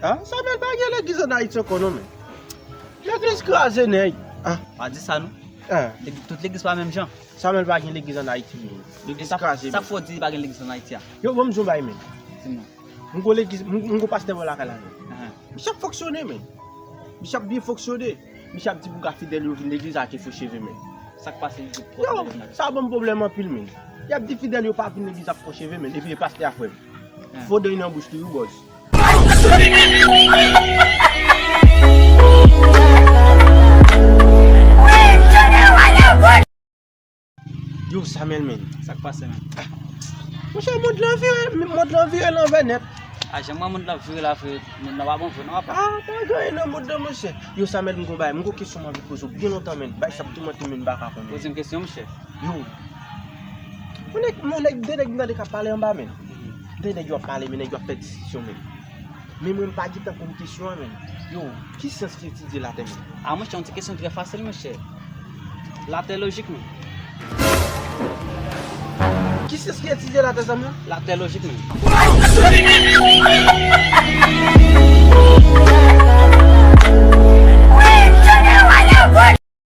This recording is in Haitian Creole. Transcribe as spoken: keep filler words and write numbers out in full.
Ah, Samuel, pa gen legliz ann Ayiti ankò non, men. Legliz kraze, nèg. Ah, pa di sa non. Ah. Tout legliz pa menm jan. Samuel, pa gen legliz ann Ayiti, men. Legliz kraze. Sa k fè w di pa gen legliz ann Ayiti a? Yo, bon, m di yon bagay, men. Di m non. M gon legliz, m gon pastè bò lakay la, men. Misye ap fonksyone, men. Misye ap byen fonksyone. Misye ap di bouga fidèl yo vin legliz ak fo cheve, men. Sa k pase? Yo, sa ban m pwoblèm anpil, men. Y ap di fidèl yo pa vin legliz ak fo cheve, men. Epi e pastè a, frè m. Fo dan nan bouch li wi, bòs. Yo, Samuel, men. Sa k pase, men? Monchè, mond lan vire, mond lan vire lanvè nèt. A, jan m wè mond lan vire la, vre, mond lan pa bon vre non, apa. Ah, pa gen anyen nan mond lan, monchè. Yo, Samuel, m gon bagay, m gon kesyon m anvi poze w byen lontan, men. Bagay sa ap toumante m, men, m pa ka konnen. Poze m kesyon, monchè. Yo. Yon nèg, yon nèg, de nèg m tande k ap pale anba, men. De nèg yo ap pale, men nèg yo ap fè diskisyon, men. Men mwen m pa gentan konn kesyon an, men. Yo, ki syans ki etidye latè, men? A, monchè, yon ti kesyon trè fasil, monchè. Latè lojik, men. Ki syans ki etidye latè, Samuel? Latè lojik, men.